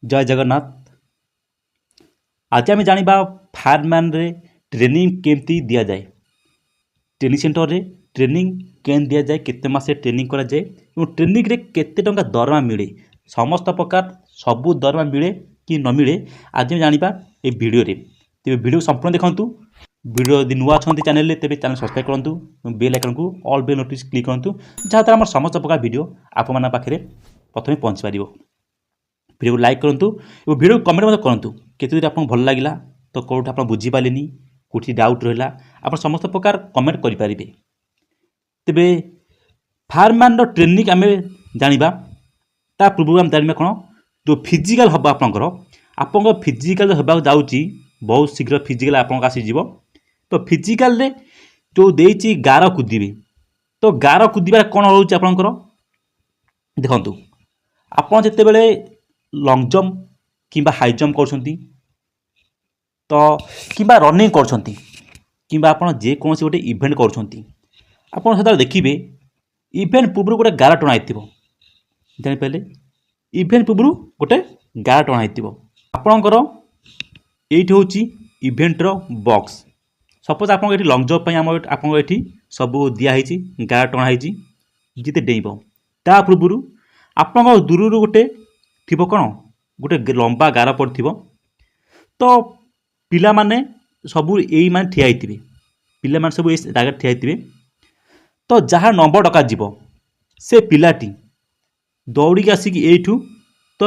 ଜୟ ଜଗନ୍ନାଥ। ଆଜି ଆମେ ଜାଣିବା ଫାୟାରମ୍ୟାନ୍ରେ ଟ୍ରେନିଂ କେମିତି ଦିଆଯାଏ, ଟ୍ରେନିଂ ସେଣ୍ଟରରେ ଟ୍ରେନିଂ କେମିତି ଦିଆଯାଏ, କେତେ ମାସେ ଟ୍ରେନିଂ କରାଯାଏ ଏବଂ ଟ୍ରେନିଂରେ କେତେ ଟଙ୍କା ଦରମା ମିଳେ, ସମସ୍ତ ପ୍ରକାର ସବୁ ଦରମା ମିଳେ କି ନ ମିଳେ, ଆଜି ଆମେ ଜାଣିବା ଏ ଭିଡ଼ିଓରେ। ତେବେ ଭିଡ଼ିଓ ସମ୍ପୂର୍ଣ୍ଣ ଦେଖନ୍ତୁ। ଭିଡ଼ିଓ ଯଦି ନୂଆ ଅଛନ୍ତି ଚ୍ୟାନେଲରେ, ତେବେ ଚ୍ୟାନେଲ ସବସ୍କ୍ରାଇବ୍ କରନ୍ତୁ ଏବଂ ବେଲ୍ ଆଇକନ୍କୁ ଅଲ୍ ବେଲ୍ ନୋଟିସ୍ କ୍ଲିକ୍ କରନ୍ତୁ, ଯାହାଦ୍ୱାରା ଆମର ସମସ୍ତ ପ୍ରକାର ଭିଡ଼ିଓ ଆପଣମାନଙ୍କ ପାଖରେ ପ୍ରଥମେ ପହଞ୍ଚି ପାରିବ। ଭିଡ଼ିଓକୁ ଲାଇକ୍ କରନ୍ତୁ ଏବଂ ଭିଡ଼ିଓକୁ କମେଣ୍ଟ ମଧ୍ୟ କରନ୍ତୁ, କେତେ ଦୂର ଆପଣଙ୍କୁ ଭଲ ଲାଗିଲା, ତ କେଉଁଠି ଆପଣ ବୁଝିପାରିଲେନି, କେଉଁଠି ଡାଉଟ୍ ରହିଲା, ଆପଣ ସମସ୍ତ ପ୍ରକାର କମେଣ୍ଟ କରିପାରିବେ। ତେବେ ଫାୟାରମ୍ୟାନ୍ର ଟ୍ରେନିଂ ଆମେ ଜାଣିବା, ତା ପୂର୍ବରୁ ଆମେ ଜାଣିବା କ'ଣ ଯେଉଁ ଫିଜିକାଲ୍ ହେବ ଆପଣଙ୍କର। ଆପଣଙ୍କ ଫିଜିକାଲ୍ ହେବାକୁ ଯାଉଛି, ବହୁତ ଶୀଘ୍ର ଫିଜିକାଲ୍ ଆପଣଙ୍କ ଆସିଯିବ। ତ ଫିଜିକାଲ୍ରେ ଯେଉଁ ଦେଇଛି ଗାର କୁଦିବେ, ତ ଗାର କୁଦିବାରେ କ'ଣ ରହୁଛି ଆପଣଙ୍କର? ଦେଖନ୍ତୁ, ଆପଣ ଯେତେବେଳେ ଲଙ୍ଗ୍ ଜମ୍ପ କିମ୍ବା ହାଇ ଜମ୍ପ କରୁଛନ୍ତି ତ କିମ୍ବା ରନିଂ କରୁଛନ୍ତି କିମ୍ବା ଆପଣ ଯେକୌଣସି ଗୋଟେ ଇଭେଣ୍ଟ କରୁଛନ୍ତି, ଆପଣ ସେତେବେଳେ ଦେଖିବେ ଇଭେଣ୍ଟ ପୂର୍ବରୁ ଗୋଟେ ଗାର ଟଣା ହେଇଥିବ। ଜାଣିପାରିଲେ? ଇଭେଣ୍ଟ ପୂର୍ବରୁ ଗୋଟେ ଗାର ଟଣା ହେଇଥିବ। ଆପଣଙ୍କର ଏଇଠି ହେଉଛି ଇଭେଣ୍ଟର ବକ୍ସ। ସପୋଜ୍ ଆପଣଙ୍କ ଏଠି ଲଙ୍ଗ୍ ଜମ୍ପ ପାଇଁ ଆମ ଆପଣଙ୍କ ଏଠି ସବୁ ଦିଆହେଇଛି, ଗାର ଟଣା ହେଇଛି, ଯେତେ ଡେଇଁବ ତା ପୂର୍ବରୁ ଆପଣଙ୍କ ଦୂରରୁ ଗୋଟେ ଥିବ କ'ଣ, ଗୋଟେ ଲମ୍ବା ଗାର ପଡ଼ିଥିବ। ତ ପିଲାମାନେ ସବୁ ଏଇମାନେ ଠିଆ ହେଇଥିବେ, ପିଲାମାନେ ସବୁ ଏଇ ଜାଗାରେ ଠିଆ ହେଇଥିବେ। ତ ଯାହା ନମ୍ବର ଡକାଯିବ, ସେ ପିଲାଟି ଦୌଡ଼ିକି ଆସିକି ଏଇଠୁ ତ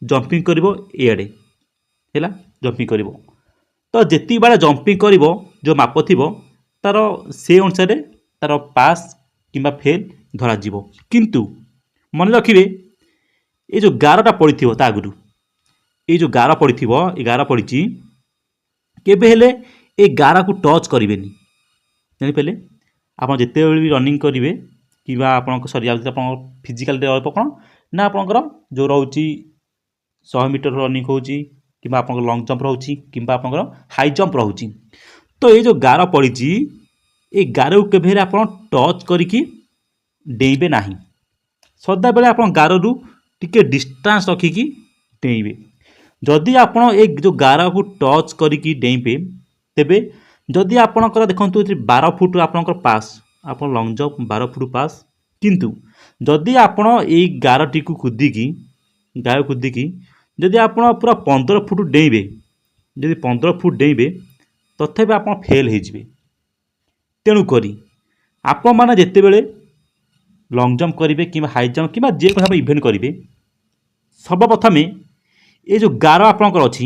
ଜମ୍ପିଂ କରିବ ଏଇଆଡ଼େ। ହେଲା, ଜମ୍ପିଂ କରିବ ତ ଯେତିକି ବେଳେ ଜମ୍ପିଂ କରିବ, ଯେଉଁ ମାପ ଥିବ ତାର, ସେ ଅନୁସାରେ ତାର ପାସ୍ କିମ୍ବା ଫେଲ୍ ଧରାଯିବ। କିନ୍ତୁ ମନେ ରଖିବେ, ଏ ଯେଉଁ ଗାରଟା ପଡ଼ିଥିବ, ତା ଆଗରୁ ଏଇ ଯେଉଁ ଗାର ପଡ଼ିଥିବ, ଏ ଗାର ପଡ଼ିଛି, କେବେ ହେଲେ ଏ ଗାରକୁ ଟଚ୍ କରିବେନି। ଜାଣିପାରିଲେ? ଆପଣ ଯେତେବେଳେ ବି ରନିଂ କରିବେ କିମ୍ବା ଆପଣଙ୍କ ସରି ଯାଉଛି, ଆପଣଙ୍କ ଫିଜିକାଲରେ ରହିବ କ'ଣ ନା ଆପଣଙ୍କର ଯେଉଁ ରହୁଛି 100 ମିଟର ରନିଂ ହେଉଛି କିମ୍ବା ଆପଣଙ୍କର ଲଙ୍ଗ୍ ଜମ୍ପ ରହୁଛି କିମ୍ବା ଆପଣଙ୍କର ହାଇ ଜମ୍ପ ରହୁଛି, ତ ଏଇ ଯେଉଁ ଗାର ପଡ଼ିଛି, ଏ ଗାରକୁ କେବେ ହେଲେ ଆପଣ ଟଚ୍ କରିକି ଡେଇଁବେ ନାହିଁ। ସଦାବେଳେ ଆପଣ ଗାରରୁ ଟିକେ ଡିଷ୍ଟାନ୍ସ ରଖିକି ଡେଇଁବେ। ଯଦି ଆପଣ ଏ ଯେଉଁ ଗାରକୁ ଟଚ୍ କରିକି ଡେଇଁବେ, ତେବେ ଯଦି ଆପଣଙ୍କର ଦେଖନ୍ତୁ, ଏଥିରେ 12 ଫୁଟ ଆପଣଙ୍କର ପାସ୍, ଆପଣ ଲଙ୍ଗ୍ ଜମ୍ପ 12 ଫୁଟ ପାସ୍। କିନ୍ତୁ ଯଦି ଆପଣ ଏଇ ଗାରଟିକୁ କୁଦିକି, ଗାର କୁଦିକି ଯଦି ଆପଣ ପୁରା 15 ଫୁଟ ଡେଇଁବେ, ଯଦି 15 ଫୁଟ ଡେଇଁବେ, ତଥାପି ଆପଣ ଫେଲ୍ ହେଇଯିବେ। ତେଣୁକରି ଆପଣମାନେ ଯେତେବେଳେ ଲଙ୍ଗ୍ ଜମ୍ପ କରିବେ କିମ୍ବା ହାଇ ଜମ୍ପ କିମ୍ବା ଯେକୌଣସି ଆପଣ ଇଭେଣ୍ଟ କରିବେ, ସର୍ବପ୍ରଥମେ ଏ ଯେଉଁ ଗାର ଆପଣଙ୍କର ଅଛି,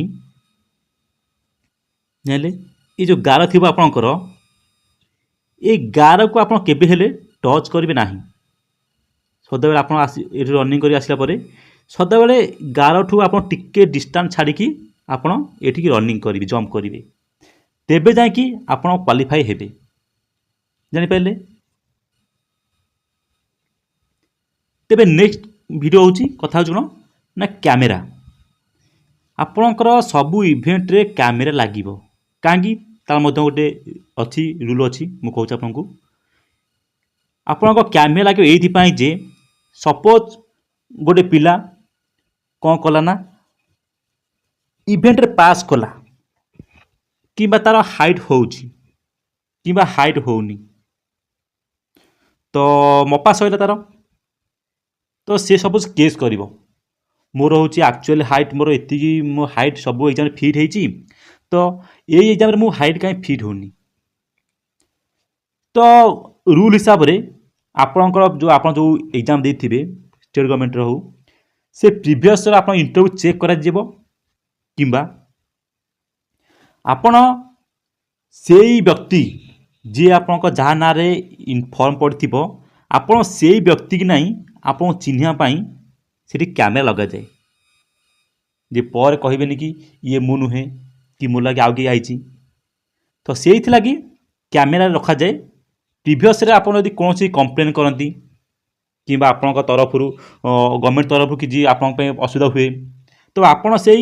ଜାଣିଲେ, ଏ ଯେଉଁ ଗାର ଥିବ ଆପଣଙ୍କର, ଏ ଗାରକୁ ଆପଣ କେବେ ହେଲେ ଟଚ୍ କରିବେ ନାହିଁ। ସଦାବେଳେ ଆପଣ ଆସି ଏଠି ରନିଂ କରି ଆସିଲା ପରେ ସଦାବେଳେ ଗାରଠୁ ଆପଣ ଟିକେ ଡିଷ୍ଟାନ୍ସ ଛାଡ଼ିକି ଆପଣ ଏଠିକି ରନିଂ କରିବେ, ଜମ୍ପ କରିବେ, ତେବେ ଯାଇକି ଆପଣ କ୍ୱାଲିଫାଇ ହେବେ। ଜାଣିପାରିଲେ? ତେବେ ନେକ୍ସଟ ଭିଡ଼ିଓ ହେଉଛି, କଥା ହେଉଛି କ'ଣ ନା କ୍ୟାମେରା। ଆପଣଙ୍କର ସବୁ ଇଭେଣ୍ଟରେ କ୍ୟାମେରା ଲାଗିବ କାହିଁକି, ତାର ମଧ୍ୟ ଗୋଟେ ଅଛି, ରୁଲ୍ ଅଛି, ମୁଁ କହୁଛି ଆପଣଙ୍କୁ। ଆପଣଙ୍କ କ୍ୟାମେରା ଲାଗିବ ଏଇଥିପାଇଁ ଯେ ସପୋଜ୍ ଗୋଟେ ପିଲା କ'ଣ କଲା ନା ଇଭେଣ୍ଟରେ ପାସ୍ କଲା କିମ୍ବା ତାର ହାଇଟ୍ ହେଉଛି କିମ୍ବା ହାଇଟ୍ ହେଉନି, ତ ମପା ସରିଲା ତାର, ତ ସେ ସପୋଜ୍ କେସ୍ କରିବ, ମୋର ହେଉଛି ଆକ୍ଚୁଆଲି ହାଇଟ୍ ମୋର ଏତିକି, ମୋ ହାଇଟ୍ ସବୁ ଏକ୍ଜାମ୍ରେ ଫିଟ୍ ହେଇଛି, ତ ଏଇ ଏକ୍ଜାମ୍ରେ ମୁଁ ହାଇଟ୍ କାହିଁ ଫିଟ୍ ହେଉନି? ତ ରୁଲ୍ ହିସାବରେ ଆପଣଙ୍କର ଯେଉଁ ଆପଣ ଯେଉଁ ଏକ୍ଜାମ୍ ଦେଇଥିବେ, ଷ୍ଟେଟ୍ ଗଭର୍ଣ୍ଣମେଣ୍ଟର ହେଉ, ସେ ପ୍ରିଭିୟସ୍ର ଆପଣ ଇଣ୍ଟରଭ୍ୟୁ ଚେକ୍ କରାଯିବ କିମ୍ବା ଆପଣ ସେଇ ବ୍ୟକ୍ତି ଯିଏ ଆପଣଙ୍କ ଯାହା ନାଁରେ ଫର୍ମ ପଡ଼ିଥିବ, ଆପଣ ସେଇ ବ୍ୟକ୍ତି କି ନାହିଁ ଆପଣଙ୍କୁ ଚିହ୍ନିବା ପାଇଁ ସେଠି କ୍ୟାମେରା ଲଗାଯାଏ, ଯେ ପରେ କହିବେନି କି ଇଏ ମୁଁ ନୁହେଁ କି ମୋ ଲାଗି ଆଉ କିଏ ଆଇଛି। ତ ସେଇଥିଲାଗି କ୍ୟାମେରା ରଖାଯାଏ। ପ୍ରିଭିୟସ୍ରେ ଆପଣ ଯଦି କୌଣସି କମ୍ପ୍ଲେନ୍ କରନ୍ତି କିମ୍ବା ଆପଣଙ୍କ ତରଫରୁ, ଗଭର୍ଣ୍ଣମେଣ୍ଟ ତରଫରୁ କିଛି ଆପଣଙ୍କ ପାଇଁ ଅସୁବିଧା ହୁଏ, ତ ଆପଣ ସେଇ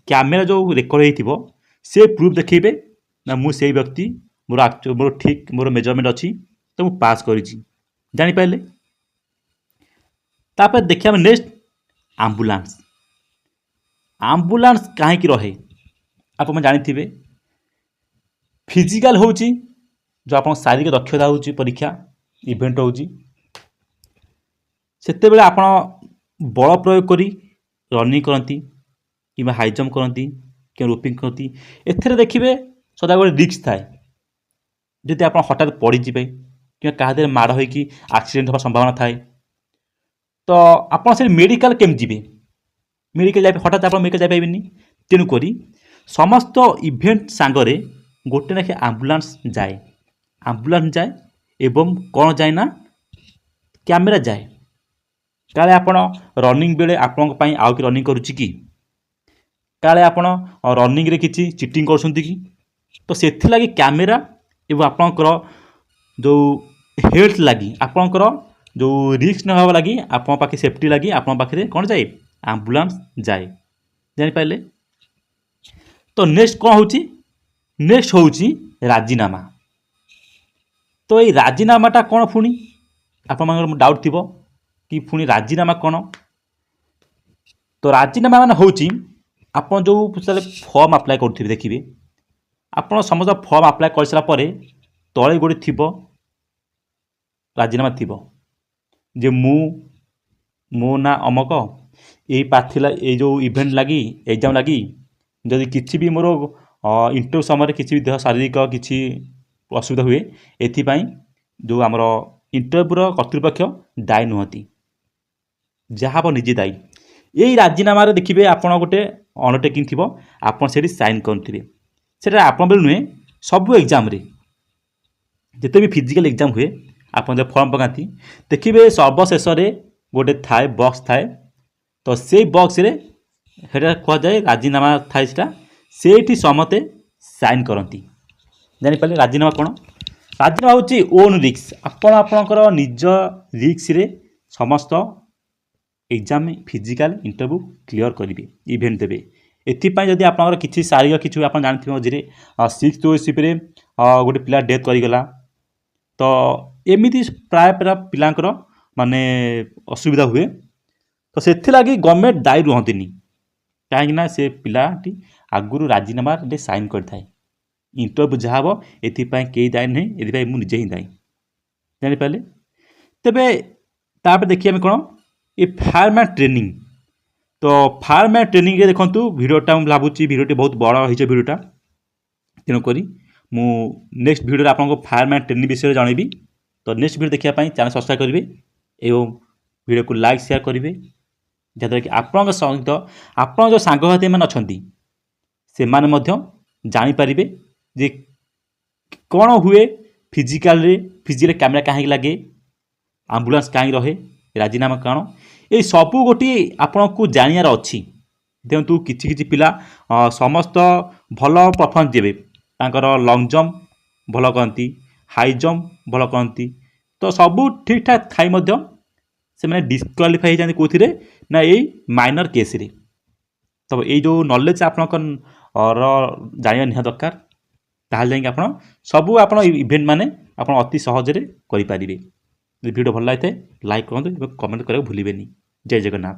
କ୍ୟାମେରା ଯେଉଁ ରେକର୍ଡ଼ ହେଇଥିବ, ସେ ପ୍ରୁଫ୍ ଦେଖେଇବେ ନା ମୁଁ ସେଇ ବ୍ୟକ୍ତି, ମୋର ଠିକ୍ ମୋର ମେଜରମେଣ୍ଟ ଅଛି, ତ ମୁଁ ପାସ୍ କରିଛି। ଜାଣିପାରିଲେ? ତାପରେ ଦେଖିବା ଆମେ ନେକ୍ସଟ ଆମ୍ବୁଲାନ୍ସ। ଆମ୍ବୁଲାନ୍ସ କାହିଁକି ରହେ? ଆପଣ ଜାଣିଥିବେ, ଫିଜିକାଲ ହେଉଛି ଯେଉଁ ଆପଣଙ୍କ ଶାରୀରିକ ଦକ୍ଷତା ହେଉଛି ପରୀକ୍ଷା, ଇଭେଣ୍ଟ ହେଉଛି, ସେତେବେଳେ ଆପଣ ବଳ ପ୍ରୟୋଗ କରି ରନିଂ କରନ୍ତି କିମ୍ବା ହାଇ ଜମ୍ପ କରନ୍ତି କିମ୍ବା ରୋପିଂ କରନ୍ତି। ଏଥିରେ ଦେଖିବେ ସଦାବେଳେ ରିସ୍କ ଥାଏ। ଯଦି ଆପଣ ହଠାତ୍ ପଡ଼ିଯିବେ କିମ୍ବା କାହା ଦେହରେ ମାଡ଼ ହୋଇକି ଆକ୍ସିଡେଣ୍ଟ ହେବାର ସମ୍ଭାବନା ଥାଏ, ତ ଆପଣ ସେଠି ମେଡ଼ିକାଲ କେମିତି ଯିବେ? ମେଡ଼ିକାଲ ଯାଇ ହଠାତ୍ ଆପଣ ମେଡ଼ିକାଲ ଯାଇପାରିବେନି। ତେଣୁକରି ସମସ୍ତ ଇଭେଣ୍ଟ ସାଙ୍ଗରେ ଗୋଟେ ଲେଖାଏଁ ଆମ୍ବୁଲାନ୍ସ ଯାଏ। ଆମ୍ବୁଲାନ୍ସ ଯାଏ ଏବଂ କ'ଣ ଯାଏ ନା କ୍ୟାମେରା ଯାଏ। କାଳେ ଆପଣ ରନିଂ ବେଳେ ଆପଣଙ୍କ ପାଇଁ ଆଉ କିଏ ରନିଂ କରୁଛି କି, କାଳେ ଆପଣ ରନିଂରେ କିଛି ଚିଟିଂ କରୁଛନ୍ତି କି, ତ ସେଥିଲାଗି କ୍ୟାମେରା ଏବଂ ଆପଣଙ୍କର ଯେଉଁ ହେଲ୍ଥ ଲାଗି, ଆପଣଙ୍କର ଯେଉଁ ରିସ୍କ ନ ହେବା ଲାଗି, ଆପଣଙ୍କ ପାଖେ ସେଫ୍ଟି ଲାଗି ଆପଣଙ୍କ ପାଖରେ କ'ଣ ଯାଏ? ଆମ୍ବୁଲାନ୍ସ ଯାଏ। ଜାଣିପାରିଲେ ତ? ନେକ୍ସଟ କ'ଣ ହେଉଛି? ନେକ୍ସଟ ହେଉଛି ରାଜିନାମା। ତ ଏଇ ରାଜିନାମାଟା କ'ଣ? ପୁଣି ଆପଣମାନଙ୍କର ଡାଉଟ୍ ଥିବ କି ପୁଣି ରାଜିନାମା କ'ଣ? ତ ରାଜିନାମା ମାନେ ହେଉଛି ଆପଣ ଯେଉଁ ଫର୍ମ ଆପ୍ଲାଏ କରୁଥିବେ, ଦେଖିବେ ଆପଣ ସମସ୍ତ ଫର୍ମ ଆପ୍ଲାଏ କରିସାରିଲା ପରେ ତଳେ ଗୋଟେ ଥିବ, ରାଜିନାମା ଥିବ ଯେ ମୁଁ ମୋ ନାଁ ଅମକ, ଏଇ ପ୍ରାର୍ଥୀ, ଏଇ ଯେଉଁ ଇଭେଣ୍ଟ ଲାଗି, ଏକ୍ଜାମ୍ ଲାଗି ଯଦି କିଛି ବି ମୋର ଇଣ୍ଟରଭ୍ୟୁ ସମୟରେ କିଛି ବି ଦେହ ଶାରୀରିକ କିଛି ଅସୁବିଧା ହୁଏ, ଏଥିପାଇଁ ଯେଉଁ ଆମର ଇଣ୍ଟରଭ୍ୟୁର କର୍ତ୍ତୃପକ୍ଷ ଦାୟୀ ନୁହନ୍ତି, ଯାହା ହେବ ନିଜେ ଦାୟୀ। ଏଇ ରାଜିନାମାରେ ଦେଖିବେ ଆପଣ ଗୋଟେ ଅଣ୍ଡରଟେକିଂ ଥିବ, ଆପଣ ସେଠି ସାଇନ୍ କରୁଥିବେ। ସେଇଟା ଆପଣ ବୋଲି ନୁହେଁ, ସବୁ ଏକ୍ଜାମ୍ରେ ଯେତେ ବି ଫିଜିକାଲ୍ ଏକ୍ଜାମ୍ ହୁଏ, ଆପଣ ଯେବେ ଫର୍ମ ପକାନ୍ତି, ଦେଖିବେ ସର୍ବଶେଷରେ ଗୋଟେ ଥାଏ, ବକ୍ସ ଥାଏ। ତ ସେଇ ବକ୍ସରେ ସେଇଟା କୁହାଯାଏ ରାଜିନାମା ଥାଏ। ସେଇଟା ସେଇଠି ସମସ୍ତେ ସାଇନ୍ କରନ୍ତି। ଜାଣିପାରିଲେ ରାଜିନାମା କ'ଣ? ରାଜିନାମା ହେଉଛି ଓନ୍ ରିସ୍କ। ଆପଣ ଆପଣଙ୍କର ନିଜ ରିସ୍କରେ ସମସ୍ତ ଏକ୍ଜାମ୍, ଫିଜିକାଲ୍ ଇଣ୍ଟରଭ୍ୟୁ କ୍ଲିଅର୍ କରିବେ, ଇଭେଣ୍ଟ ଦେବେ। ଏଥିପାଇଁ ଯଦି ଆପଣଙ୍କର କିଛି ଶାରୀରିକ କିଛି, ଆପଣ ଜାଣିଥିବେ ମଝିରେ ସିକ୍ସ ଓସିପରେ ଗୋଟେ ପିଲା ଡେଥ୍ କରିଗଲା। ତ ଏମିତି ପ୍ରାୟ ପ୍ରାୟ ପିଲାଙ୍କର ମାନେ ଅସୁବିଧା ହୁଏ। ତ ସେଥିଲାଗି ଗଭର୍ଣ୍ଣମେଣ୍ଟ ଦାୟୀ ରୁହନ୍ତିନି, କାହିଁକିନା ସେ ପିଲାଟି ଆଗରୁ ରାଜିନାମାରେ ସାଇନ୍ କରିଥାଏ, ଇଣ୍ଟରଭ୍ୟୁ ଯାହା ହେବ ଏଥିପାଇଁ କେହି ଦାୟୀ ନୁହେଁ, ଏଥିପାଇଁ ମୁଁ ନିଜେ ହିଁ ଦାୟୀ। ଜାଣିପାରିଲେ? ତେବେ ତାପରେ ଦେଖିବା ଆମେ କ'ଣ ଏ ଫାୟାରମ୍ୟାନ୍ ଟ୍ରେନିଂ। ତ ଫାୟାରମ୍ୟାନ୍ ଟ୍ରେନିଂରେ ଦେଖନ୍ତୁ, ଭିଡ଼ିଓଟା ମୁଁ ଭାବୁଛି ଭିଡ଼ିଓଟି ବହୁତ ବଡ଼ ହେଇଛି ଭିଡ଼ିଓଟା। ତେଣୁକରି ମୁଁ ନେକ୍ସଟ ଭିଡ଼ିଓରେ ଆପଣଙ୍କୁ ଫାୟାରମ୍ୟାନ୍ ଟ୍ରେନିଂ ବିଷୟରେ ଜଣାଇବି। ତ ନେକ୍ସଟ ଭିଡ଼ିଓ ଦେଖିବା ପାଇଁ ଚ୍ୟାନେଲ୍ ସବସ୍କ୍ରାଇବ୍ କରିବେ ଏବଂ ଭିଡ଼ିଓକୁ ଲାଇକ୍, ସେୟାର କରିବେ, ଯାହାଦ୍ୱାରା କି ଆପଣଙ୍କ ସହିତ ଆପଣଙ୍କ ଯେଉଁ ସାଙ୍ଗସାଥିମାନେ ଅଛନ୍ତି, ସେମାନେ ମଧ୍ୟ ଜାଣିପାରିବେ ଯେ କ'ଣ ହୁଏ ଫିଜିକାଲରେ, ଫିଜିକାଲ କ୍ୟାମେରା କାହିଁକି ଲାଗେ, ଆମ୍ବୁଲାନ୍ସ କାହିଁକି ରହେ, ରାଜିନାମା କ'ଣ, ଏଇ ସବୁ ଗୋଟିଏ ଆପଣଙ୍କୁ ଜାଣିବାର ଅଛି। ଦେଖନ୍ତୁ, କିଛି କିଛି ପିଲା ସମସ୍ତ ଭଲ ପରଫର୍ମାନ୍ସ ଦେବେ, ତାଙ୍କର ଲଙ୍ଗ୍ ଜମ୍ପ ଭଲ କରନ୍ତି, ହାଇ ଜମ୍ପ ଭଲ କରନ୍ତି, ତ ସବୁ ଠିକ୍ଠାକ୍ ଥାଇ ମଧ୍ୟ ସେମାନେ ଡିସ୍କ୍ୱାଲିଫାଇ ହେଇଯାନ୍ତି। କେଉଁଥିରେ ନା ଏଇ ମାଇନର୍ କେସ୍ରେ। ତ ଏଇ ଯେଉଁ ନଲେଜ୍ ଆପଣଙ୍କର ଜାଣିବା ନିହାତି ଦରକାର, ତାହେଲେ ଯାଇକି ଆପଣ ସବୁ ଆପଣ ଇଭେଣ୍ଟ ମାନେ ଆପଣ ଅତି ସହଜରେ କରିପାରିବେ। ଯଦି ଭିଡ଼ିଓ ଭଲ ଲାଗିଥାଏ, ଲାଇକ୍ କରନ୍ତୁ ଏବଂ କମେଣ୍ଟ କରିବାକୁ ଭୁଲିବେନି। ଜୟ ଜଗନ୍ନାଥ।